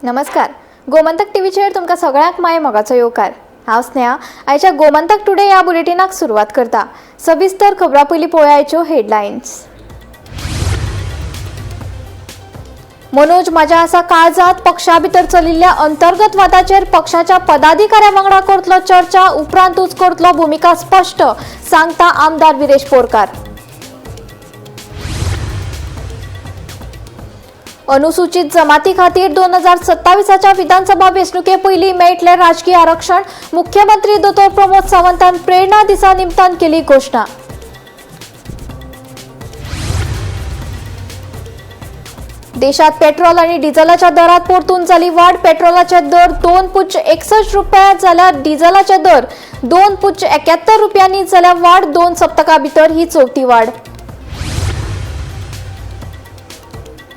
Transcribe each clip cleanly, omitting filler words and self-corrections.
नमस्कार, गोमंतक टीव्हीचेर तुमकां सगळ्यांक माय मोगाचो येवकार. हांव स्नेहा. आयच्या गोमंतक टुडे ह्या बुलेटिनाक सुरवात करता. सविस्तर खबरां पयलीं पळोवया आयच्यो हेडलायन्स. मनोज माझ्या आसा काळजात. पक्षा भितर चलिल्ल्या अंतर्गत वादाचेर पक्षाच्या पदाधिकाऱ्या वांगडा करतलो चर्चा, उपरांतूच करतलो भुमिका स्पश्ट, सांगता आमदार विरेश बोरकार. अनुसूचित जमाती खातीर 2027च्या विधानसभा वेंचणुके पयलीं मेळटलें राजकीय आरक्षण. मुख्यमंत्री दोतोर प्रमोद सावंतान प्रेरणा दिसा निमतान केली घोशणा. देशात पेट्रोल आणि डिझेलाच्या दरात परतून झाली वाढ. पेट्रोलाचे दर 2.61 रुपया जाल्यार डिझेलाचे दर 2.71 रुपयांनी जाल्या वाढ. 2 सप्तका भितर ही चवथी वाढ.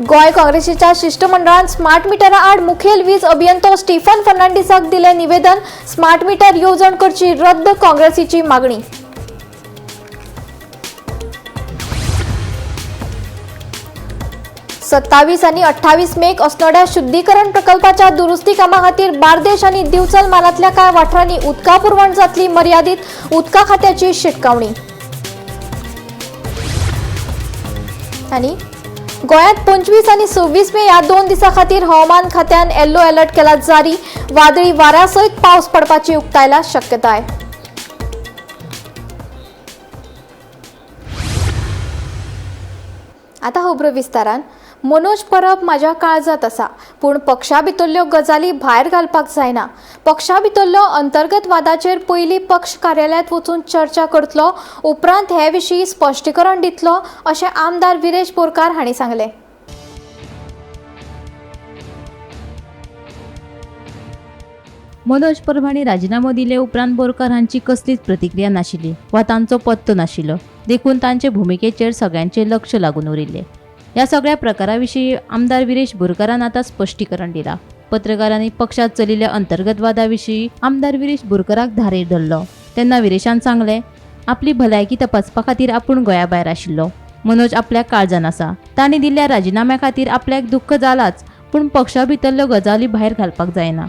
गोंय काँग्रेसीच्या शिष्टमंडळान स्मार्ट मिटरा आड मुखेल वीज अभियंतो स्टीफन फर्नांडीसाक दिलें निवेदन. स्मार्ट मिटर येवजण करची रद्द, काँग्रेसीची मागणी. 27 आणि 28 मेक अस्नोड्या शुद्धीकरण प्रकल्पाच्या दुरुस्ती कामा खातीर बार्देश आनी दिवचल म्हालांतल्या कांय वाठारांनी उदका पुरवण जातली मर्यादीत, उदका खात्याची शिटकावणी. आनी गोंयांत 25 आनी 26 मे ह्या 2 दिसां खातीर हवामान खात्यान येल्लो अलर्ट केला जारी. वादळी वाऱ्या सयत पावस पडपाची उक्तायला शक्यताय. आतां खबरो विस्तारान. मनोज परब म्हाज्या काळजांत आसा, पूण पक्षा भितरल्यो गजाली भायर घालपाक जायना. पक्षा भितरलो अंतर्गत वादाचेर पयलीं पक्ष कार्यालयांत वचून चर्चा करतलो, उपरांत हे विशीं स्पश्टीकरण दितलो, अशें आमदार विरेश बोरकार हांणी सांगलें. मनोज परब हांणी राजिनामो दिले उपरांत बोरकार हांची कसलीच प्रतिक्रिया नाशिल्ली वा तांचो पत्तो नाशिल्लो, देखून तांचे भुमिकेचेर सगळ्यांचें लक्ष लागून उरिल्लें. ह्या सगळ्या प्रकारा विशीं आमदार विरेश बोरकारान आतां स्पश्टीकरण दिलां. पत्रकारांनी पक्षांत चलिल्ल्या अंतर्गत वादा विशीं आमदार विरेश बोरकाराक धारेर धरलो तेन्ना विरेशान सांगलें, आपली भलायकी तपासपा खातीर आपूण गोंया भायर आशिल्लो. मनोज आपल्या काळजान आसा. तांणी दिल्ल्या राजिनाम्या खातीर आपल्याक दुख्ख जालाच, पूण पक्षा भितरल्यो गजाली भायर घालपाक जायना.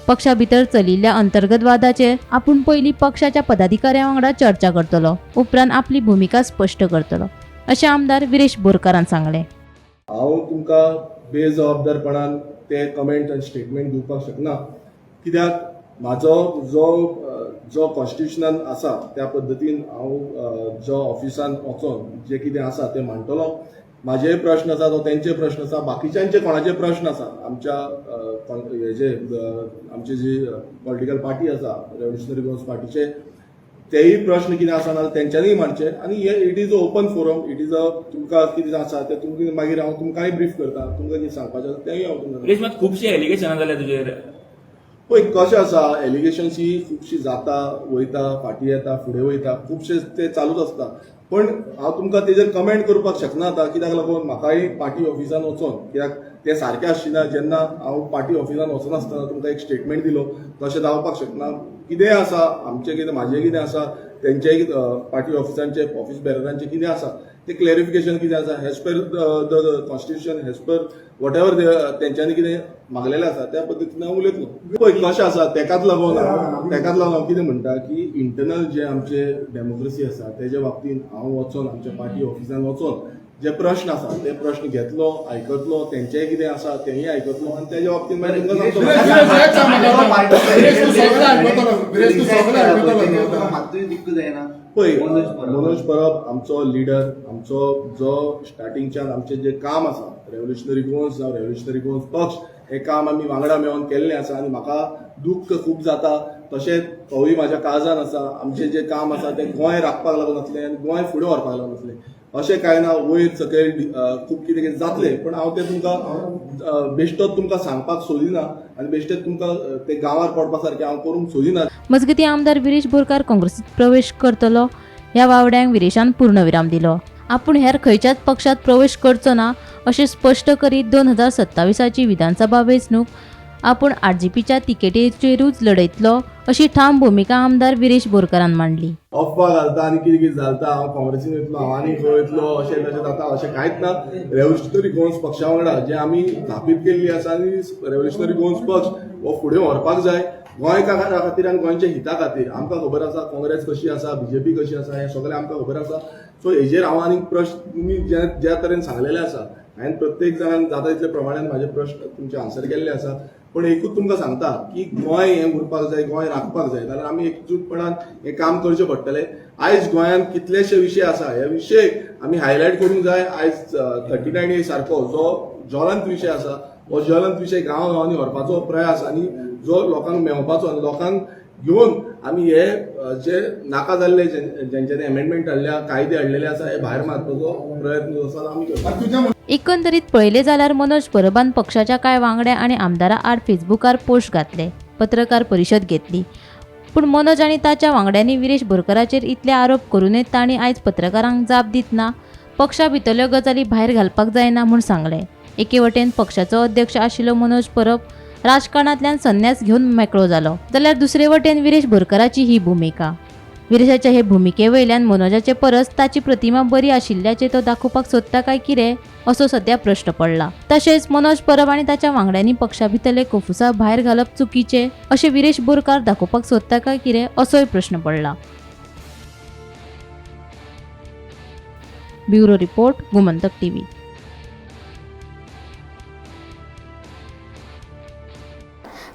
पक्षा भितर चलिल्ल्या अंतर्गत वादाचेर आपूण पयलीं पक्षाच्या पदाधिकाऱ्यां वांगडा चर्चा करतलो, उपरांत आपली भुमिका स्पश्ट करतलो, अशें आमदार विरेश बोरकारान सांगलें. हांव तुमकां बेजबाबदारपणान ते कमेंट आनी स्टेटमेंट दिवपाक शकना, कित्याक म्हाजो जो जो कॉन्स्टिट्युशनान आसा त्या पद्दतीन हांव जो ऑफिसान वचोन जे कितें आसा तें मांडटलो. म्हाजे प्रश्न आसा तो तेंचे प्रश्न आसा, बाकीच्यांचे कोणाचे प्रश्न आसा. आमच्या हेजे आमची जी पॉलिटिकल पार्टी आसा रेव्होल्युशनरी गोवन्स पार्टीचे तेय प्रश्न कितें आसा ना तेंच्यांनी मांडचे. आनी हे it is a open forum, it is a तुमकां कितें आसा तें तुमकां मागीर हांव तुमकांय ब्रीफ करता. तुमकां कितें सांगपाचें आसा तेंय हांव तुमकां. विरेश, मात खुबशे एलिगेशनां जाल्या तुजेर. पळय कशें आसा, एलिगेशन्स ही खुबशी जाता वयता, फाटीं येता, फुडें वयता, खुबशे ते चालूच आसता. पण हांव तुमकां तेजेर कमेंट करपाक शकना आतां, कित्याक लागून म्हाकाय पार्टी ऑफिसान वचोन, कित्याक तें सारकें आसचें जेन्ना हांव पार्टी ऑफिसान वचनासतना तुमकां एक स्टेटमेंट दिलो, तशें जावपाक शकना. कितेंय आसा आमचें, कितें म्हाजें कितें आसा, तेंचेय पार्टी ऑफिसांचे ऑफिस बेररांचें कितें आसा तें क्लॅरिफिकेशन कितें आसा as per the constitution, as per whatever तेंच्यांनी कितें मागलेलें आसा त्या पद्दतीन हांव उलयतलो. पळय कशें आसा, तेकाच लागून हांव कितें म्हणटा की इंटरनल जे आमचे डेमोक्रेसी आसा तेजे बाबतीन हांव वचोन आमच्या पार्टी ऑफिसान वचोन जे प्रश्न आसा ते प्रश्न घेतलो, आयकतलो, तेंचेय कितें आसा तेंय आयकतलो आनी तेजे बाबतीन मागीर तुमकां सांगतलो. मातूय दुख्ख जायना? पळय, मनोज परब आमचो लिडर, आमचो जो स्टार्टिंगच्यान आमचें जें काम आसा रेव्होल्युशनरी गोवन्स जावं रेव्होल्युशनरी गोवन्स पक्ष, हें काम आमी वांगडा मेळोन केल्लें आसा आनी म्हाका दुख्ख खूब जाता. तशेंच तोवूय म्हाज्या काळजान आसा. आमचें जें काम आसा तें गोंय राखपाक लागून आसलें आनी गोंय फुडें व्हरपाक लागून आसलें. अशें कांय ना, वयर सकयल खूब कितें कितें जातलें, पण हांव तें तुमकां बेश्टोच तुमकां सांगपाक सोदिना आनी बेश्टेच तुमकां ते गांवार पडपा सारकें हांव करूंक सोदिना. मजगतीं, आमदार विरेश बोरकार काँग्रेसीत प्रवेश करतलो ह्या वावड्यांक विरेशान पूर्णविराम दिलो. आपूण हेर खंयच्याच पक्षात प्रवेश करचो ना अशें स्पश्ट करीत 2027ची विधानसभा वेंचणूक आपूण आरजीपीच्या तिकेटीचेरूच लढयतलो अशी ठाम भुमिका आमदार विरेश बोरकारान मांडली. अफवा घालता आनी कितें कितें घालता, हांव काँग्रेसीन वयतलो, हांव आनी खंय वयतलो, अशें तशें जाता, अशें कांयच ना. रेव्होल्युशनरी गोवन्स पक्षा वांगडा जे आमी स्थापीत केल्ली आसा आनी रेव्होल्युशनरी गोवन्स पक्ष हो फुडें व्हरपाक जाय गोंयकारा खातीर आनी गोंयच्या हिता खातीर. आमकां खबर आसा काँग्रेस कशी आसा, बीजेपी कशी आसा, हें सगळें आमकां खबर आसा. सो हेजेर हांव आनी प्रश्न तुमी ज्या ज्या तरेन सांगलेले आसा, हांवें प्रत्येक जाणान जाता तितले प्रमाणान म्हाजे प्रश्न तुमचे आन्सर केल्ले आसा. पण एकूच तुमकां सांगता की गोंय हें उरपाक जाय, गोंय राखपाक जाय जाल्यार आमी एकजूटपणान हें काम करचें पडटलें. आयज गोंयांत कितलेशे विशय आसा, हे विशय आमी हायलायट करूंक जाय. आयज 39A सारको जो ज्वलंत विशय आसा, हो ज्वलंत विशय गांवा गांवांनी व्हरपाचो प्रयास आनी जो लोकांक मेवपाचो आनी लोकांक घेवन आमी हे जे नाका जाल्ले जेंच्यांनी एमेंडमेंट हाडल्या, कायदे हाडलेले आसा, हे भायर मारपाचो प्रयत्न जो आसा आमी करता. एकंदरीत पळयलें जाल्यार मनोज परबान पक्षाच्या कांय वांगड्या आनी आमदारां आड फेसबुकार पोस्ट घातले, पत्रकार परिशद घेतली. पूण मनोज आनी ताच्या वांगड्यांनी विरेश बोरकाराचेर इतले आरोप करूनय तांणी आयज पत्रकारांक जाप दितना पक्षा भितरल्यो गजाली भायर घालपाक जायना म्हूण सांगलें. एके वटेन पक्षाचो अध्यक्ष आशिल्लो मनोज परब राजकारणांतल्यान संन्यास घेवन मेकळो जालो, जाल्यार दुसरे वटेन विरेश बोरकाराची ही भुमिका. विरेशाच्या हे भुमिके वयल्यान मनोजाचे परस ताची प्रतिमा बरी आशिल्ल्याचें तो दाखोवपाक सोदता काय कितें असो सद्या प्रश्न पडला. तशेंच मनोज परब आनी ताच्या वांगड्यांनी पक्षा भितरले कोफुसांव भायर घालप चुकीचें अशें विरेश बोरकार दाखोवपाक सोदता काय कितें असोय प्रश्न पडला. Bureau report, Gomantak TV.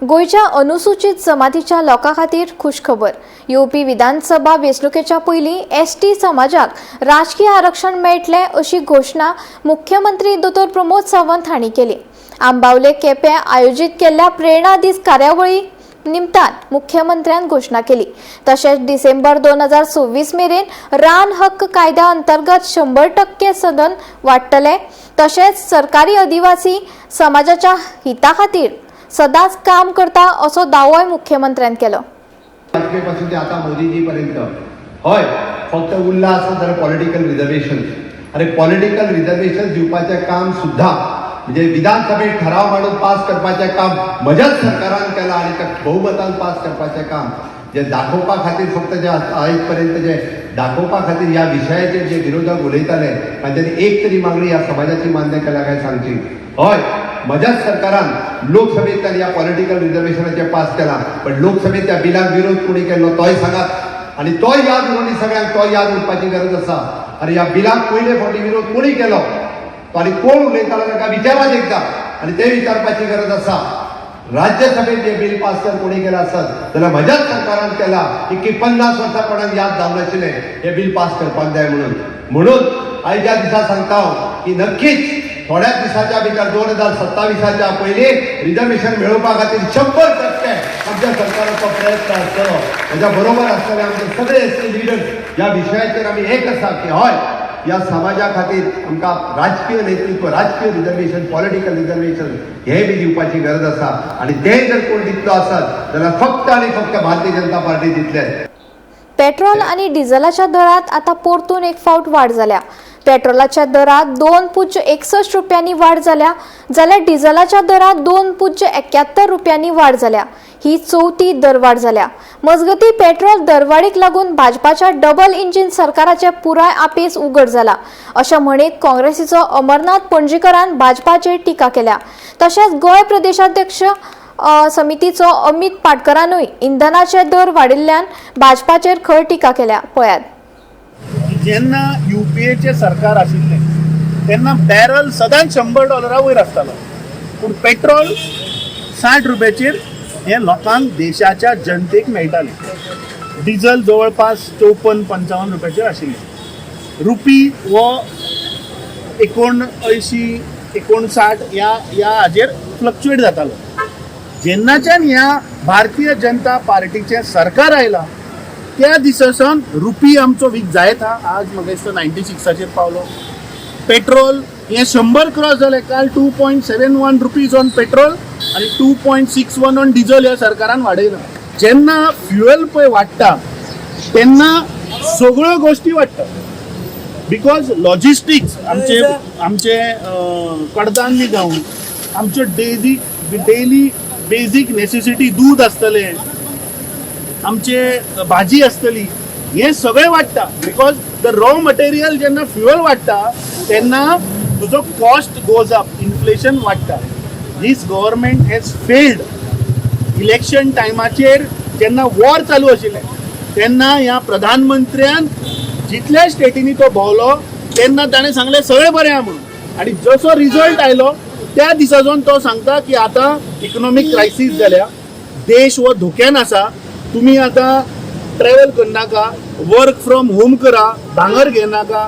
गोंयच्या अनुसूचित जमातीच्या लोकां खातीर खुशखबर. येवपी विधानसभा वेंचणुकेच्या पयलीं एसटी समाजाक राजकीय आरक्षण मेळटलें अशी घोशणा मुख्यमंत्री दोतोर प्रमोद सावंत हांणी केली. आंबावले केपें आयोजीत केल्ल्या प्रेरणा दीस कार्यावळी निमतान मुख्यमंत्र्यान घोशणा केली. तशेंच डिसेंबर 2026 मेरेन रान हक्क कायद्या अंतर्गत 100% सदन वाडटले. तशेंच सरकारी आदिवासी समाजाच्या हिता खातीर सदांच काम करता असो दावोय मुख्यमंत्र्यान केलो. वाजपेयी पासून ते आता मोदीजी पर्यंत हय फक्त उरला आसत जाल्यार पॉलिटिकल रिजर्वेशन. आनी पॉलिटिकल रिजर्वेशन दिवपाचें काम सुद्दां म्हणजे विधानसभेत ठराव मांडून पास करपाचें काम म्हज्याच सरकारान केलां आनी त्या बहुमतान पास करपाचें काम जे दाखोवपा खातीर फक्त जे आयज पर्यंत जे दाखोवपा खातीर ह्या विशयाचेर जे विरोधक उलयताले तांच्यांनी एक तरी मागणी ह्या समाजाची मान्य केल्या काय सांगची. हय म्हज्याच सरकारान लोकसभेंतल्यान ह्या पॉलिटिकल रिजर्वेशनाचें पास केलां, पण लोकसभेत त्या बिलाक विरोध कोणी केल्लो तोय सांगात आनी तोय याद उरूंक सगळ्यांक तोय याद उरपाची गरज आसा. आनी ह्या बिलाक पयले फावटी विरोध कोणी केलो तो आनी कोण उलयतालो ताका विचारात एकदां आनी ते विचारपाची गरज आसा. राज्यसभेत जे बिल पास जर कोणी केलं आसत जाल्यार म्हज्याच सरकारान केला की 50 वर्सां कोणाक याद जावं नाशिल्लें हें बिल पास करपाक जाय म्हणून. म्हणून आयच्या दिसा सांगता हांव की नक्कीच थोड्याच दिसाच्या भितर 2027 पयलीं रिजर्वेशन मेळोवपा खातीर 100% आमच्या सरकाराचो प्रयत्न आसतलो. म्हज्या बरोबर आसतले आमचे सगळे एस टी लिडर्स. ह्या विशयाचेर आमी एक आसा की हय ह्या समाजा खातीर आमकां राजकीय नेतृत्व, राजकीय रिजर्वेशन, पॉलिटिकल रिजर्वेशन हें बी दिवपाची गरज आसा. आनी तें जर कोण दितलो आसत जाल्यार फक्त आनी फक्त भारतीय जनता पार्टी दितले. पेट्रोल आनी डिझलाच्या दरात आता परतून एक फावट वाड जाल्या. पेट्रोलाच्या दरात 2.61 रुपयांनी वाड जाल्या, जाल्यार डिझलाच्या दरात 2.71 रुपयांनी वाड जाल्या. ही चवथी दरवाड जाल्या. मजगती पेट्रोल दरवाडीक लागून भाजपाच्या डबल इंजिन सरकाराचे पुराय आपेस उगड जाला अशें म्हणीत काँग्रेसीचो अमरनाथ पणजीकरान भाजपाचेर टिका केल्या. तशेंच गोंय प्रदेशाध्यक्ष समितीचो अमित पाटकरानूय इंधनाचे दर वाडिल्ल्यान भाजपाचेर खर टिका केल्या. पळयात. जेन्ना युपीएचें सरकार आशिल्लें तेन्ना बॅरल सदांच $100 वयर आसतालो, पूण पेट्रोल 60 रुपयाचेर हें लोकांक देशाच्या जनतेक मेळटालें. डिझल जवळपास 54-55 रुपयाचेर आशिल्लें. रुपी हो 79 59 ह्या ह्या हाजेर फ्लक्चुएट जातालो. जेन्नाच्यान ह्या भारतीय जनता पार्टीचें सरकार आयलां त्या दिसा सावन रुपी आमचो वीक जायत हा. आज म्हाका दिसता 96 पावलो. पेट्रोल हें 100 क्रॉस जालें. काल 2.71 रुपीज ऑन पेट्रोल आनी 2.61 ऑन डिझल ह्या सरकारान वाडयलां. जेन्ना फ्युएल पळय वाडटा तेन्ना सगळ्यो गोश्टी वाडटा, because logistics आमचे आमचे कडधान्य जावं, आमच्यो डेली डेली बेजीक नेसेसिटी दूद आसतलें, आमचे भाजी आसतली, हें सगळें वाडटा because the raw material जेन्ना फ्युअल वाडटा तेन्ना तुजो कॉस्ट गोज अप, इन्फ्लेशन वाडटा. This government has failed. Election टायमाचेर जेन्ना वॉर चालू आशिल्लें तेन्ना ह्या प्रधानमंत्र्यान जितल्या स्टेटींनी तो भोंवलो तेन्ना ताणें सांगलें सगळें बरें आहा म्हणून, आनी जसो रिजल्ट आयलो त्या दिसाच्यान तो सांगता की आतां इकनॉमीक क्रायसीस जाल्या, देश हो धोक्यान आसा, तुमी आतां ट्रॅवल करनाका, वर्क फ्रॉम होम करा, भांगर घेनाका,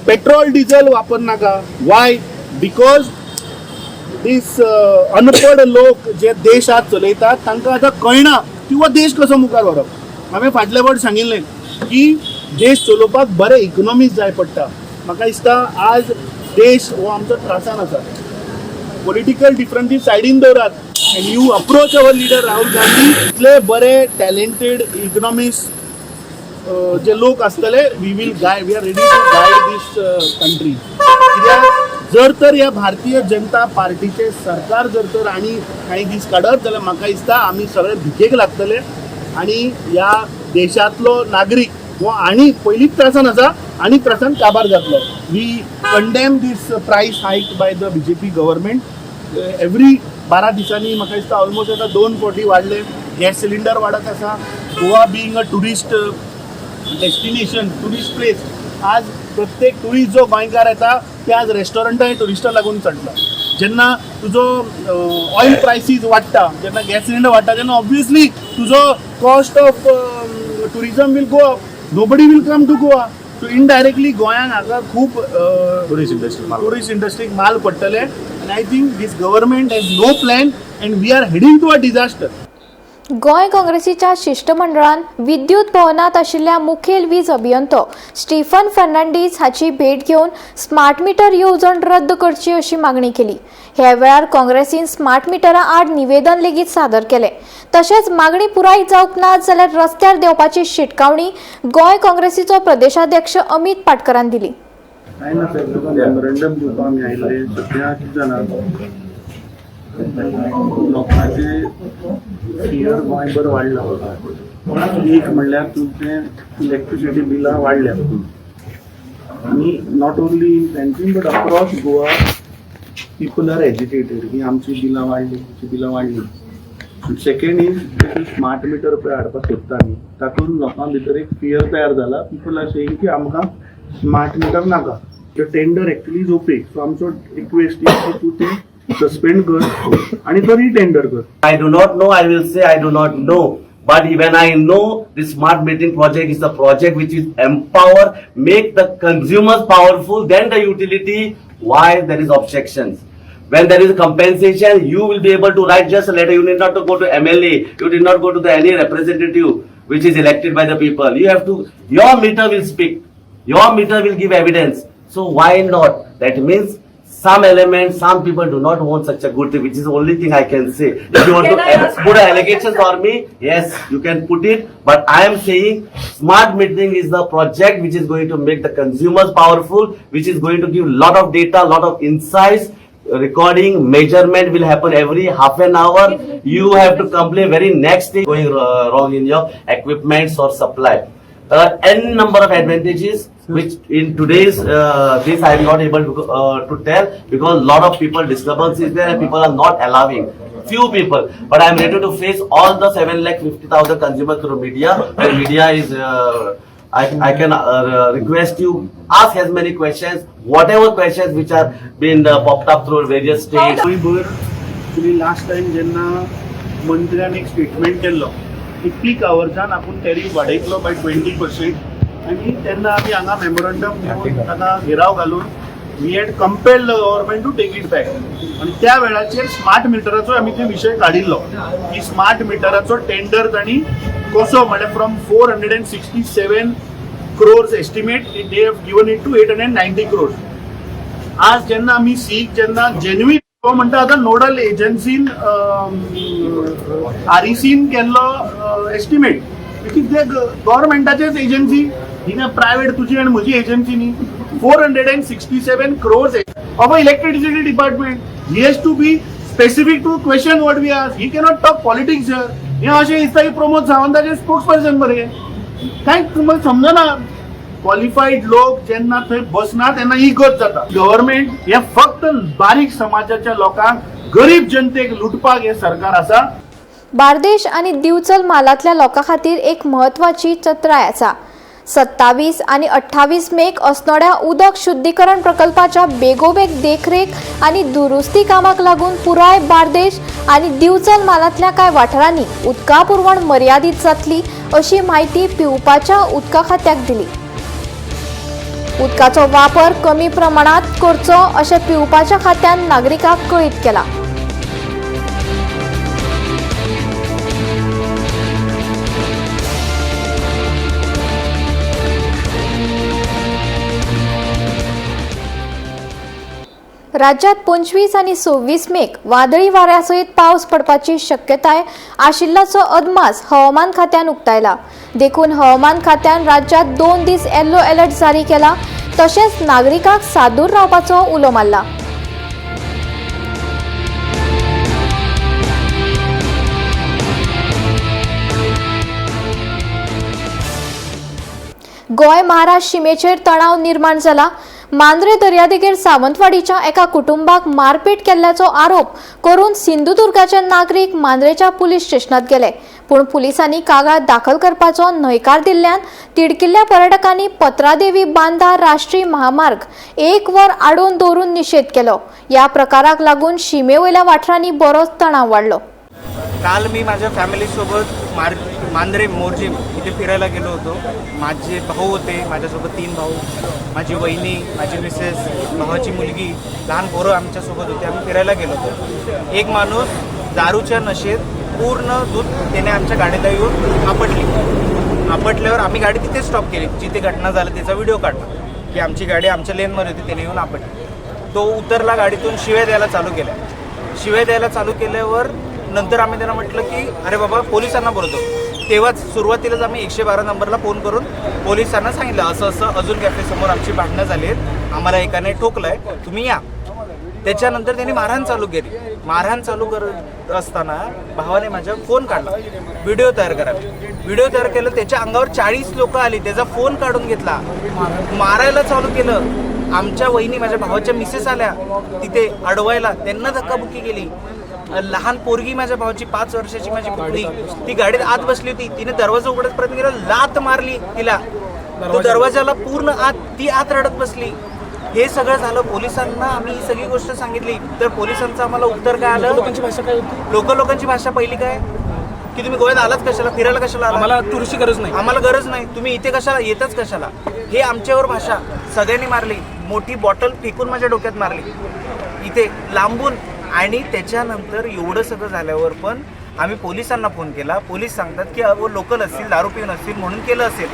पेट्रोल डिझल वापरनाका. वाय? Because दीस अनपड लोक जे देश आज चलयतात तांकां आतां कळना की हो देश कसो मुखार व्हरप. हांवें फाटले फावट सांगिल्लें की देश चलोवपाक बरे इकॉनॉमिस्ट जाय पडटा. म्हाका दिसता आज देश हो आमचो त्रासान आसा. पॉलिटिकल डिफरन्सीस सायडीन दवरात and you approach our leader Rahul Gandhi. इतले बरे टॅलेंटेड इकॉनॉमिस्ट जे लोक आसतले, we will guide, we are ready to guide this country. कित्याक जर तर ह्या भारतीय जनता पार्टीचे सरकार जर तर आनी कांय दीस काडत जाल्यार म्हाका दिसता आमी सगळे भिकेक लागतले आनी ह्या देशांतलो नागरीक हो आनी पयलींच त्रासान आसा आनी त्रासान काबार जातलो. We condemn this price hike by the BJP government. Every 12 दिसांनी म्हाका दिसता ऑलमोस्ट आतां दोन फावटी वाडले. गॅस सिलिंडर वाडत आसा. Goa being a tourist destination, tourist place, आज प्रत्येक टुरिस्ट जो गोंयकार येता ते आज रेस्टॉरंटांय टुरिस्टां लागून चडटा. जेन्ना तुजो ऑयल प्रायसीस वाडटा, जेन्ना गॅस सिलिंडर वाडटा, तेन्ना ऑब्वियसली तुजो cost of tourism will go up. Nobody will come to Goa. So indirectly गोंयांक हांगा खूब टुरिस्ट इंडस्ट्री टुरिस्ट इंडस्ट्रीक माल पडटले आनी I think this government has no plan and we are heading to a disaster. Goa काँग्रेसीच्या शिश्टमंडळान विद्युत भवनात आशिल्ल्या मुखेल वीज अभियंतो स्टीफन फर्नांडीस हाची भेट घेवन स्मार्ट मिटर येवजण रद्द करची अशी मागणी केली. ह्या वेळार काँग्रेसीन स्मार्ट मिटरा आड निवेदन लेगीत सादर केलें. तशेंच मागणी पुराय जावंक ना जाल्यार रस्त्यार देंवपाची शिटकावणी गोंय काँग्रेसीचो प्रदेशाध्यक्ष अमित पाटकरान दिली. काय ना साहेब, तुका मेमोरंडम दिवपाक आमी आयिल्ले. सद्या कितें जालां, लोकांचे फियर गोंयभर वाडला. एक म्हणल्यार तुमचें इलेक्ट्रिसिटी बिलां वाडल्या आनी not only in Panjim but across Goa people are agitated की आमची बिलां वाडली, आमची बिलां वाडली. सेकंड is, smart meter पळय हाडपाक सोदता आमी, तातूंत लोकां भितर एक फियर तयार जाला. पीपल are saying की आमकां स्मार्ट मिटर नाका. The tender actually is opaque, so आमचो रिक्वेस्ट is की तूं तें सस्पेंड कर आनी तो रिटेंडर कर. I do not know, I will say I do not know. But when I know, this smart metering project is a project which is empower, make the consumers powerful, then the utility, why there is objections? When there is compensation, you will be able to write just a letter. You need not to go to MLA. You did not go to the any representative which is elected by the people. You have to, your meter will speak. Your meter will give evidence. So why not? That means some elements, some people do not want such a good thing, which is the only thing I can say. If you want Can to I ask put allegations on me, yes, you can put it. But I am saying smart metering is the project which is going to make the consumers powerful, which is going to give lot of data, lot of insights. Recording, measurement will happen every half an hour. You have to complain very next day going wrong in your equipments or supply. N number of advantages which in today's this I am not able to tell because lot of people disturbance is there and people are not allowing, few people, but I am ready to face all the 7,50,000 consumers through media and media is I can request you ask as many questions, whatever questions which are been popped up through various states. गोंयभर actually last time जेन्ना मंत्र्यान एक statement केल्लो की पीक आवर्सान आपूण tariff वाडयतलो बाय 20% आनी तेन्ना आमी हांगा मेमोरंडम दिवन ताका घेराव घालून we had compelled the government to take it back. आनी त्या वेळाचेर स्मार्ट मिटराचो आमी ते विशय काडिल्लो की स्मार्ट मिटराचो टेंडर तांणी कसो, म्हळ्यार from 467 crores estimate, they have given it to 890 crores. आज जेन्ना आमी सीक जेन्ना जेन्युइन म्हणटा, आतां नोडल एजन्सीन आरईसीन केल्लो एस्टिमेट, because ते गव्हर्मेंटाचेच एजन्सी ही ना, प्रायव्हेट तुजी आनी म्हजी एजन्सी न्ही. 467 crores of electricity department, he has to be Specific to question what we ask. He cannot talk politics here. हें अशें दिसता की प्रमोद सावंताचे स्पोक्स पर्सन मरे. कांय तुमकां समजना. क्वॉलिफाईड लोक जेन्ना थंय बसना तेन्ना ही गत जाता. गव्हर्मेंट हे फक्त बारीक समाजाच्या लोकांक, गरीब जनतेक लुटपाक हे सरकार आसा. बार्देश आनी दिवचल म्हालांतल्या लोकां खातीर एक म्हत्वाची चत्राय आसा. 27 आनी 28 मेक अस्नोड्या उदक शुद्धीकरण प्रकल्पाच्या बेगोबेग देखरेख आनी दुरुस्ती कामाक लागून पुराय बार्देश आनी दिवचल म्हालांतल्या कांय वाठारांनी उदका पुरवण मर्यादीत जातली अशी म्हायती पिवपाच्या उदका खात्याक दिली. उदकाचो वापर कमी प्रमाणात करचो अशें पिवपाच्या खात्यान नागरिकांक कळीत केलां. राज्यात 25 आनी 26 मेक वादळी वाऱ्या सयत पावस पडपाची शक्यताय आशिल्ल्याचो अदमास हवामान खात्यान उक्तायला. देखून हवामान खात्यान राज्यात 2 दीस येल्लो अलर्ट जारी केला. तशेंच नागरिकांक सादूर रावपाचो उलो मारला. गोंय महाराष्ट्र शिमेचेर तणाव निर्माण जाला. मांद्रे दर्यादेगेर सावंतवाडीच्या एका कुटुंबाक मारपेट केल्ल्याचो आरोप करून सिंधुदुर्गाचे नागरीक मांद्रेच्या पुलीस स्टेशनात गेले. पूण पुलिसांनी कागाळ दाखल करपाचो न्हयकार दिल्ल्यान तिडकिल्ल्या पर्यटकांनी पत्रादेवी बांदा राष्ट्रीय महामार्ग 1 वर आडोवन दवरून निशेध केलो. ह्या प्रकाराक लागून शिमे वयल्या वाठारांनी बरोच तणाव वाडलो. काल मी माझ्या फॅमिलीसोबत मांद्रे मोरजिम इथे फिरायला गेलो होतो. माझे भाऊ होते माझ्यासोबत, 3 भाऊ, माझी वहिनी, माझी मिसेस, भावाची मुलगी, लहान पोरं आमच्यासोबत होते. आम्ही फिरायला गेलो होतो. एक माणूस दारूच्या नशेत पूर्ण दूध त्याने आमच्या गाडीला येऊन आपटली. आपटल्यावर आम्ही गाडी तिथे स्टॉप केली. जिथे घटना झाली त्याचा व्हिडिओ काढला की आमची गाडी आमच्या लेनमध्ये होती, त्याने येऊन आपटली. तो उतरला गाडीतून, शिव्या द्यायला चालू केल्या. शिव्या द्यायला चालू केल्यावर नंतर आम्ही त्यांना म्हटलं की अरे बाबा पोलिसांना बोलवतो. तेव्हाच सुरुवातीलाच आम्ही 112 नंबरला फोन करून पोलिसांना सांगितलं असं असं अजून कॅफेसमोर आमची भांडणं झाली आहेत, आम्हाला एकाने ठोकलं आहे, तुम्ही या. त्याच्यानंतर त्यांनी मारहाण चालू केली. मारहाण चालू करत असताना भावाने माझ्या फोन काढला, व्हिडिओ तयार करायला. व्हिडिओ तयार केलं, त्याच्या अंगावर 40 लोक आली, त्याचा फोन काढून घेतला, मारायला चालू केलं. आमच्या वहिनी, माझ्या भावाच्या मिसेस आल्या तिथे अडवायला, त्यांना धक्काबुक्की केली. लहान पोरगी माझ्या भावाची, 5 वर्षाची माझी पुतणी, ती गाडीत आत बसली होती. तिने दरवाजा उघडत प्रयत्न केला, लात मारली तिला, तो दरवाजाला पूर्ण आत, ती आत रडत बसली. हे सगळं झालं. पोलिसांना आम्ही ही सगळी गोष्ट सांगितली तर पोलिसांचं आम्हाला उत्तर काय आलं? लोकांची भाषा काय होती? लोकांची भाषा पहिली काय की तुम्ही गोव्यात आलाच कशाला, फिरायला कशाला आला, आम्हाला टुरिस्टची गरज नाही, आम्हाला गरज नाही, तुम्ही इथे कशाला येतच कशाला. हे आमच्यावर भाषा सगळ्यांनी मारली. मोठी बॉटल फेकून माझ्या डोक्यात मारली इथे लांबून. आणि त्याच्यानंतर एवढं सगळं झाल्यावर पण आम्ही पोलिसांना फोन केला. पोलीस सांगतात की अहो लोकल असतील, दारू पिऊन असतील म्हणून केलं असेल,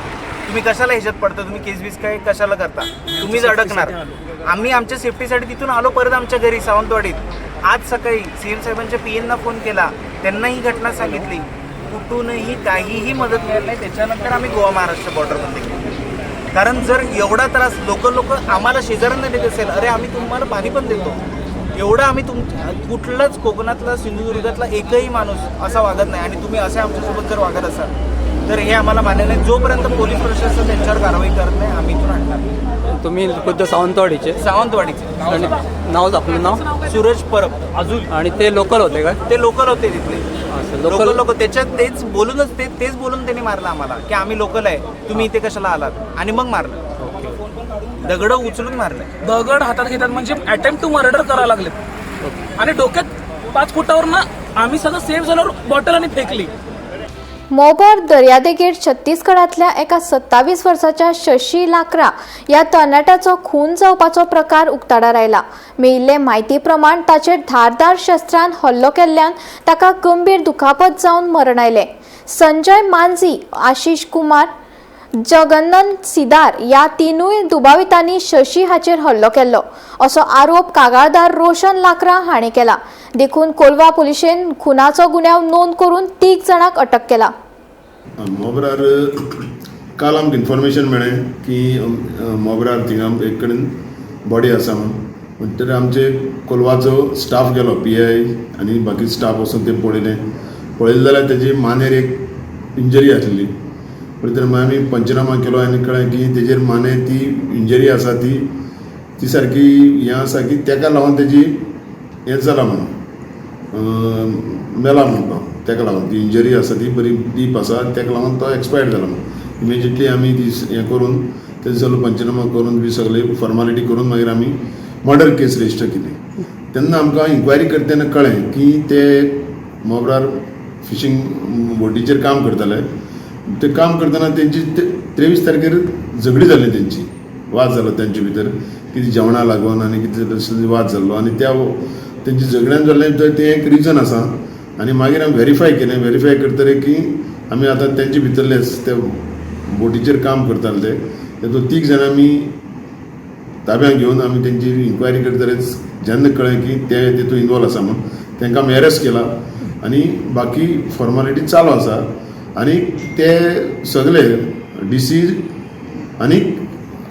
तुम्ही कशाला ह्याच्यात पडता, तुम्ही केस बीस काय कशाला करता, तुम्हीच अडकणार. आम्ही आमच्या सेफ्टीसाठी तिथून आलो परत आमच्या घरी सावंतवाडीत. आज सकाळी CM साहेबांच्या PNना फोन केला, त्यांना ही घटना सांगितली, कुठूनही काहीही मदत मिळत नाही. त्याच्यानंतर आम्ही गोवा महाराष्ट्र बॉर्डरमध्ये गेलो. कारण जर एवढा त्रास लोक आम्हाला शेजाऱ्यांना देत असेल, अरे आम्ही तुम्हाला पाणी पण देतो, एवढं आम्ही कुठलाच कोकणातला सिंधुदुर्गातला एकही माणूस असा वागत नाही आणि तुम्ही असे आमच्यासोबत जर वागत असाल तर हे आम्हाला मान्य नाही. जोपर्यंत पोलीस प्रशासन त्यांच्यावर कारवाई करत नाही आम्ही इथून हटणार. तुम्ही खुद्द सावंतवाडीचे? सावंतवाडीचे. आणि नाव आपलं नाव? सूरज परब. अजून. आणि ते लोकल होते काय? ते लोकल होते तिथले, लोकल लोक. त्याच्यात तेच बोलूनच तेच बोलून त्यांनी मारलं आम्हाला की आम्ही लोकल आहे, तुम्ही इथे कशाला आलात, आणि मग मारलं. दगड उचलून मारलं, दगड हातात घेतात म्हणजे अटेम्प्ट टू मर्डर करायला लागले. आणि डोक्यात 5 फुटावर ना आम्ही सगळं सेव्ह झाल्यावर बॉटल आणि फेकली. मोबर दर्यादेगेर छत्तीसगडातल्या एका 27 वर्साच्या शशी लाकरा ह्या तरणाट्याचो खून जावपाचो प्रकार उक्ताडार आयला. मेळिल्ले म्हायती प्रमाण ताचेर धारदार शस्त्रान हल्लो केल्ल्यान ताका गंभीर दुखापत जावन मरण आयलें. संजय मांझी, आशिष कुमार, जगन्नन सिदार ह्या तिनूय दुबावितांनी शशी हाचेर हल्लो केल्लो असो आरोप कागाळदार रोशन लाकरा हाणें केला. देखून कोलवा पुलिशेन खुनाचो गुन्यांव नोंद करून 3 जाणांक अटक केला. मोबरार काल आमकां इन्फॉर्मेशन मेळ्ळें की मोबरार थिंगा एक कडेन बॉडी आसा म्हणून. म्हणटकीर आमचे कोलवाचो स्टाफ गेलो, पी I आनी बाकी स्टाफ वचून ते पळयलें. पळयलें जाल्यार तेजी मानेर एक इंजरी आसली. पळयतर मागीर आमी पंचनामा केलो आनी कळ्ळें की तेजेर मानेर ती इंजरी आसा, ती ती सारकी हें आसा की तेका लागून तेजी हें जालां म्हणून मेला म्हणून तो, तेका लागून ती इंजरी आसा ती बरी डीप आसा, तेका लागून तो एक्सपायर्ड जाला म्हणून. इमिजिएटली आमी ती हें करून तेजो सगळो पंचनामा करून बी सगळे फॉर्मालिटी करून मागीर आमी मर्डर केस रजिस्टर केली. तेन्ना आमकां इन्क्वायरी करता तेन्ना कळ्ळें की ते मोब्रार फिशींग बोटीचेर काम करताले. ते काम करतना तेंची 23 तारखेर झगडी जाली, तेंची वाद जालो तेंचे भितर, कितें जेवणा लागून आनी कितें वाद जाल्लो आनी त्या तेंची झगड्यान जाल्लें तें एक रिजन आसा. आनी मागीर आमी वेरीफाय केलें. वेरीफाय करतकीर की आमी आतां तेंचे भितरलेच ते बोटीचेर काम करताले ते तेतूंत 3 जाणां आमी ताब्यांत घेवन आमी तेंची इन्क्वायरी करतकीच जेन्ना कळ्ळें की ते तितून इनवॉल्व आसा म्हूण तेंकां आमी अरेस्ट केला आनी बाकी फॉर्मालिटी चालू आसा. आनी ते सगळे डिसीज आनी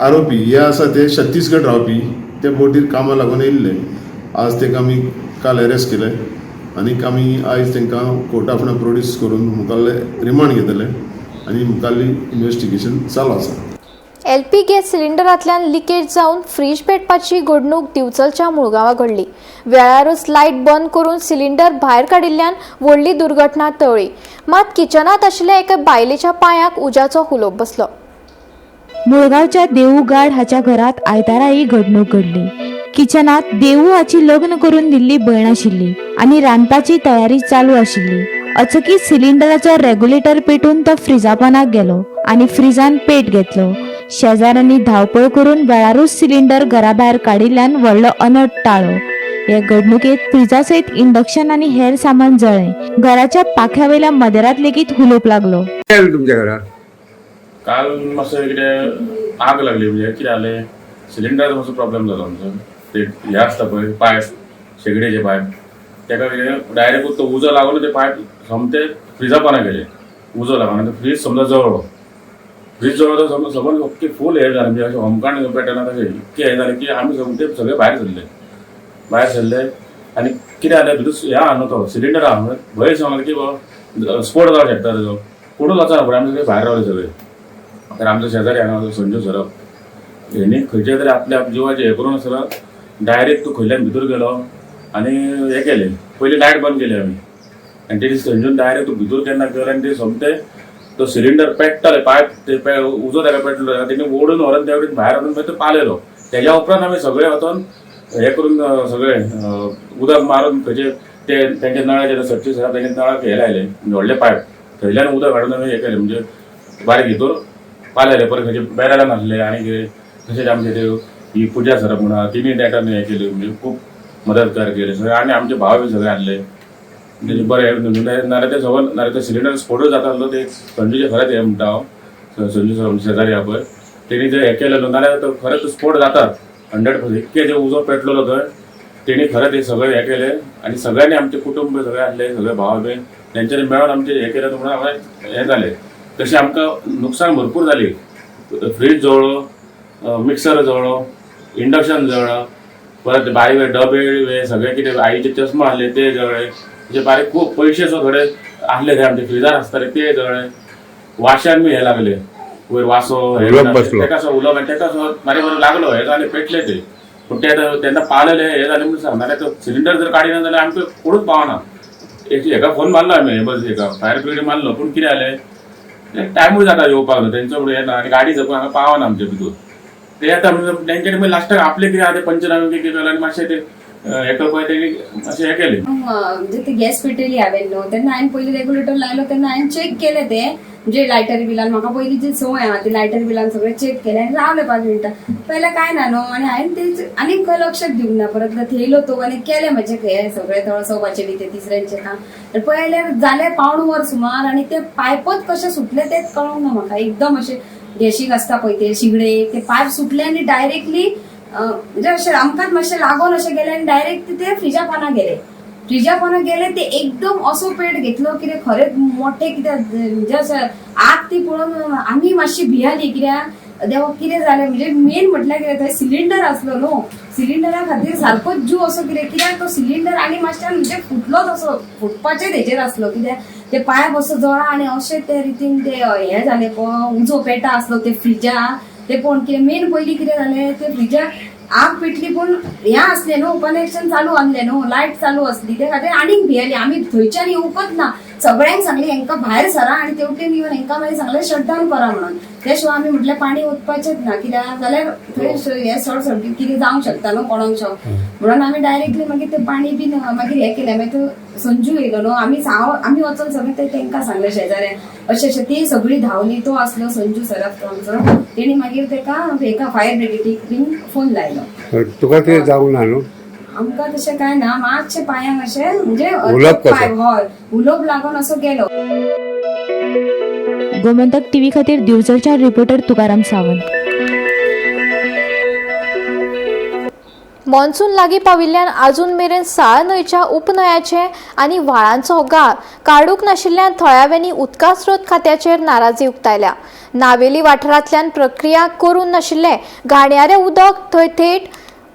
आरोपी हे आसा ते छत्तीसगड रावपी, ते बोटीर कामां लागून येयल्ले. आज तेका आमी काल अरेस्ट केले आनी आमी आयज तांकां कोर्टा फुडें प्रोड्यूस करून मुखाल्ले रिमांड घेतले आनी मुखाल्ली इन्वेस्टिगेशन चालू आसा. एलपी गॅस सिलिंडरांतल्यान लिकेज जावन फ्रीज पेटपाची घडणूक दिवचलच्या मुळगांवां घडली. वेळारूच लायट बंद करून सिलिंडर भायर काडिल्ल्यान व्हडली दुर्घटना टळ्ळी. मात किचनांत आशिल्ल्या एका बायलेच्या पांयाक उज्याचो हुलोप बसलो. मुळगांवच्या देवू गाड हाच्या घरात आयतारा ही घडणूक घडली. किचनात देवू हाची लग्न करून दिल्ली भयण आशिल्ली आनी रांदपाची तयारी चालू आशिल्ली. अचकीत सिलिंडराचो रेग्युलेटर पेटून तो फ्रिजा पोनाक गेलो आनी फ्रिजान पेट घेतलो. शेजाऱ्यांनी धांवपळ करून वेळारूच सिलिंडर घरा भायर काडिल्ल्यान व्हडलो अनर्थ टाळ्ळो. हे घडणुकेत फ्रिजा सयत इंडक्शन आनी हेर सामान जळ्ळें. घराच्या पाख्यावेल्या मदेरात लेगीत हुलोप लागलो. तुमच्या घरात काल मातशें कितें आग लागली, म्हणजे कितें जालें, सिलिंडराचो मातसो प्रॉब्लेम जालो आमचो. ते हे आसता पळय पायप, शेगडेचे पायप, तेका कितें डायरेक्ट तो उजो लागून ते पायप सोमते फ्रिजा पोना गेले. उजो लागून आनी फ्रीज समजा जळ्ळो. फ्रीज जळ्ळो तो समज समज ओके फूल हें जालें, म्हणजे अशें होमकांड पेटना तशें इतकें हें जालें की आमी सोमते सगळे भायर सरले. भायर सरले आनी कितें जालें, भितर हें आहा न्हू तो सिलिंडर आहा, भंय सांगलो की बाबा स्फोट जावंक शकता तेजो. कोणूच वचना फुडें, आमी सगळे भायर रावले सगळे. तर आमचो शेजारी हांगा संजू सरप हेणी खंयच्या तरी आपल्या जिवाचें हें करून आसतना डायरेक्ट तूं खंयल्यान भितर गेलो आनी हें केलें. पयलीं लायट बंद केली आमी आनी तेणी संजून डायरेक्ट तूं भितर केन्ना गेलो आनी ते सोमते तो सिलिंडर पेट्टाले पायप, ते उजो ताका पेटलो, तेणी ओडून व्हरून त्या वटेन भायर व्हरून मागीर तो पालयलो. तेज्या उपरांत आमी सगळे वचोन हें करून सगळे उदक मारून खंयचे ते तेंच्या नळाचे सच्चे सर तेंच्या नळाक हें लायलें, व्हडले पायप, थंयल्यान उदक हाडून आमी हें केलें, म्हणजे बारीक भितर पालयलें. परत खंयचे बॅरलान आसले आनी कितें तशेंच आमचे ते ही पुजा सरप म्हणा तिणी नेटान हें केली, म्हणजे खूब मदतकार केले सगळे. आनी आमचे भाव बी सगळे आसले तेजे बरें, नाल्यार ते सगळो नाल्यार ते सिलिंडर स्फोटूच जाता आसलो. ते संजूचे खरेंच हें म्हणटा हांव, संजू सर शेजारी आहा पळय, तेणी जे हें केलें न्हू नाल्यार तो खरेंच स्फोट जातात 100%. इतके जे उजो पेटलेलो थंय तेणी खरेंच हें सगळें हें केलें आनी सगळ्यांनी आमचे कुटुंब सगळे आसले, सगळे भाव बी तेंच्यांनी मेळोन आमचें हें केलें म्हणून हांगा हें जालें. तशें आमकां नुकसान भरपूर जाली. फ्रीज जळ्ळो, मिक्सर जळ्ळो, इंडक्शन जळ्ळो, परत बारीक डबे सगळे कितें आईचे चष्मा आसले ते जळ्ळे, म्हणजे बारीक खूब पयशे सो थोडे आसले ते आमचे फ्रिजार आसताले ते जळ्ळे. वाश्यान बी हे लागले वयर वासो तेका सो उलोवप आनी तेका सो बारीक बरें लागलो हे जालें पेटले ते. पूण ते तेन्ना पावलेले हे जालें म्हणून सांग, नाल्यार तो सिलिंडर जर काडिना जाल्यार आमकां कोणूच पावना. एक हेका फोन मारलो आमी, बस हेका फायर ब्रिगेड मारलो, पूण कितें जालें टायमूय जाता येवपाक न्हू तेंचो म्हणून येना आनी गाडी जपून हांगा पावना आमचे भितर. ते येता म्हणजे तेंच्यानी मागीर लास्टाक आपले कितें आहा ते पंचनामे कितें केलो आनी मातशें ते हें करपाक तेणी मातशें हें केलें. म्हणजे ते गॅस पेटयली हांवें न्हू तेन्ना हांवें पयलीं रेग्युलेटर लायलो तेन्ना हांवें चॅक केलें ते, म्हणजे लायटर बिलान म्हाका पयलीं जी संवय आहा ती लायटर बिलान सगळें चॅक केलें आनी रावलें 5 मिनटां पयलें कांय ना न्हू. आनी हांवें तेच आनीक खंय लक्ष दिवंक ना, परत थेयलो तो आनी केलें म्हजें हें सगळें तळसोवपाचें बी तें तिसऱ्यांचें काम. पळयल्यार जालें 0.75 वर सुमार आनी ते पायपच कशें सुटलें तेंच कळोंक ना म्हाका. एकदम अशें गॅशीक आसता पळय ते शिगडे, ते पायप सुटले आनी डायरेक्टली म्हणजे अशें आमकांच मातशें लागोन अशें गेलें आनी डायरेक्ट ते फ्रिजा पोना गेले. फ्रिजा पोना गेले ते एकदम असो पेट घेतलो कितें खरेंच मोठें कितें म्हणजे अशें आग ती पळोवन आमी मातशी भियाली, कित्याक देवा कितें जालें म्हणजे मेन म्हटल्यार कितें थंय सिलिंडर आसलो न्हू, सिलिंडरा खातीर सारकोच जीव असो कितें कित्याक तो सिलिंडर आनी मातशें म्हणजे फुटलोच असो फुटपाचेच हेजेर आसलो कित्याक ते पायप असो जळा आनी अशें ते रितीन ते हें जालें उजो पेटा आसलो ते फ्रिजा ते पळोवन कितें मेन पयलीं कितें जालें ते फ्रिजाक आग पेटली पूण हें आसलें न्हू कनेक्शन चालू आसलें न्हू, लायट चालू आसली ते खातीर आनीक भियेली आमी थंयच्यान येवकच ना. सगळ्यांक सांगलें हेंकां भायर सरा आनी तेवटेन येवन हेंकां मागीर सांगलें शटडावन करा म्हणून. त्या शिवाय आमी म्हटलें पाणी ओतपाचेंच ना कित्याक जाल्यार थंय हें शॉर्ट सर्कीट कितें जावंक शकता न्हू कोणाक शॉक म्हणून आमी डायरेक्टली मागीर तें पाणी बीन मागीर हें केलें. मागीर तो संजू येयलो न्हू, आमी आमी वचोन सगळें ते तेंकां सांगलें शेजाऱ्यांक अशें अशें ती सगळी धांवली. तो आसलो संजू सराफ आमचो, तेणी मागीर तेका एका फायर ब्रिगेडीक बीन फोन लायलो. तुका कितें जावंक ना न्हू? आमकां तशें कांय ना, मातशें पांयांक अशें म्हणजे हय उलोप लागून असो गेलो. गोमंतक टीव्ही खातीर दिवचलच्या रिपोर्टर तुकाराम सावंत. मॉन्सून लागीं पाविल्ल्यान आजून मेरेन साळ न्हंयच्या उपन्हंयाचे आनी व्हाळांचो गाळ काडूंक नाशिल्ल्यान थळाव्यांनी उदका स्रोत खात्याचेर नाराजी उक्तायल्या. नावेली वाठारांतल्यान प्रक्रिया करून नाशिल्लें घाणयारें उदक थंय थेट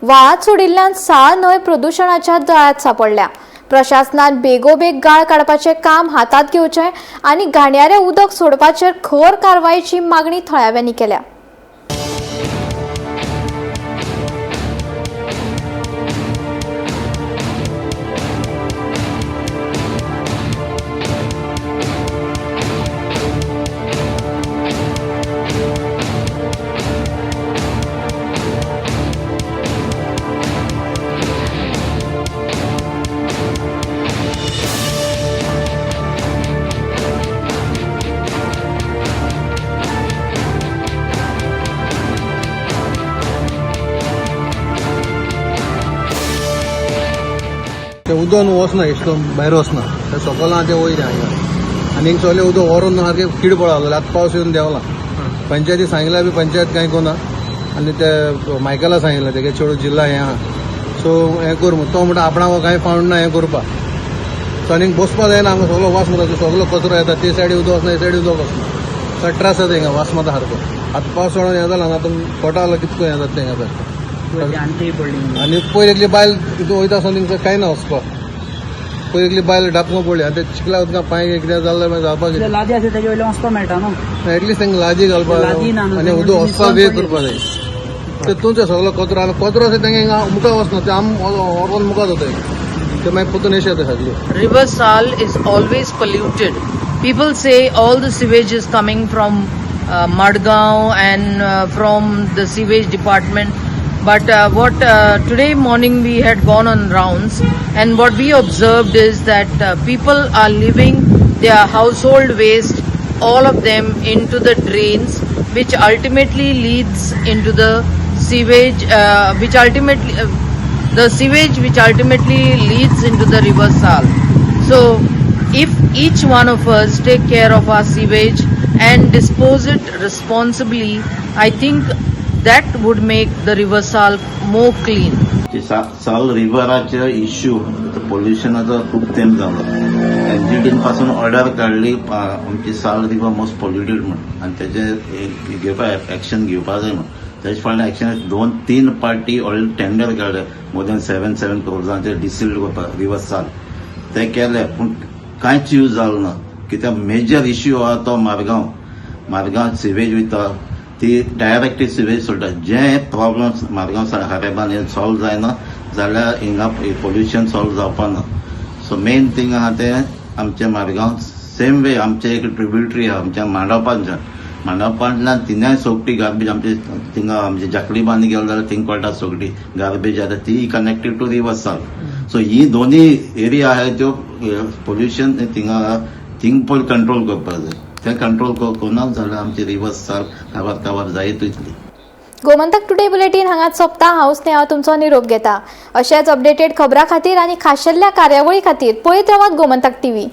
व्हाळांत सोडिल्ल्यान साळ न्हंय प्रदुशणाच्या जाळ्यांत सांपडल्या. प्रशासनान बेगोबेग गाळ काडपाचें काम हातांत घेवचें आनी घाणयारें उदक सोडपाचेर खर कारवायेची मागणी थळाव्यांनी केल्या. उदक न्हू वचना इश्टो भायर वचना, सकला ते वयर हांगा आनी सगळें उदक व्हरून सारकें कीड पडा लागले. आतां पावस येवन देंवला, पंचायती सांगला बी पंचायत कांय कोना आनी ते मायकला सांगिल्लें तेगे चेडूं जिल्ला हें आहा सो हें कर म्हूण, तो म्हणटा आपणाक कांय फावंड ना हें करपाक. सो आनीक बसपा जायना हांगा, सगळो वास मारता, सगळो कचरो येता, ते सायडी उदक वचना, हे सायडी उदक वचना, सगळो त्रास जाता हिंगा वास मारता सारको. आतां पावस पडोन हें जाला आतां पोटा कितको हें जाता हिंगा सारकें. आनी पयर एकली बायल तितून वयता आसतना तिंका कांय ना वचपाक, पयर एकली बायल डापको पडली आनी ते चिखला उदकां पांय कितें जाल्लें मागीर जावपाक लादी आसा तेजे वयल्यान वचपाक मेळटा न्हू, एटलिस्ट तांकां लादी घालपाक आनी उदक वचपाक वे करपाक जाय. तेतूनच सगळो कचरो आनी कचरो आसा तेंगे हिंगा मुखार वचना, ते आम व्हरोन मुखार जाता ते मागीर परतून येश येता सगळी. River Sal is always polluted. People say all the sewage is coming from Madgaon and from the sewage department. But what today morning we had gone on rounds, and what we observed is that people are leaving their household waste, all of them, into the drains, which ultimately leads into the sewage, which ultimately leads into the river Sal. So if each one of us take care of our sewage and dispose it responsibly, I think that would make the river Sal more clean. साल रिव्हराचे issue पोल्युशनाचो खूब तेंप जालो. एनजीटीन पासून order काडली आमची साल river most polluted म्हूण आनी तेजे घेवपा एक्शन घेवपा जाय म्हूण. तेजे फाटल्यान एक्शन 2-3 पार्टी ऑलरेडी टेंडर काडले मोर दॅन 7-7 क्रोर्सांचे डिसिल्ड करपाक रिव्हर साल, ते केले पूण कांयच यूज जालो ना. कित्याक मेजर इश्यू आहा तो मारगांव, मारगांव सिवेज वयता ती डायरेक्टली सिवेज सोडटा. जे प्रॉब्लम्स मारगांव हारेबान हे सॉल्व जायना जाल्यार हिंगा पोल्युशन सॉल्व जावपा ना. सो मेन थींग आहा तें आमचें मारगांव सेम वे आमचें एक ट्रिब्युटरी आहा आमच्या मांडोपांच्यान, मांडोपांतल्यान थिंगाय सोगटी गार्बेज आमचे थिंगा आमचे जाकली बांदी गेले जाल्यार थिंग कळटा सोगटी गार्बेज आहा ती connected to river Sal. So ही दोनी एरिया आहा त्यो पोल्युशन थिंगा थिंग पयलीं कंट्रोल करपाक जाय. ते कंट्रोल करूंक जाल्यार आमची रिव्हर साल काबार काबार जायत वयतली. गोमंतक टुडे बुलेटीन हांगाच सोंपता. हांव स्नेहा तुमचो निरोप घेता. अशेंच अपडेटेड खबरां खातीर आनी खाशेल्ल्या कार्यावळी खातीर पळयत रावात गोमंतक टीव्ही.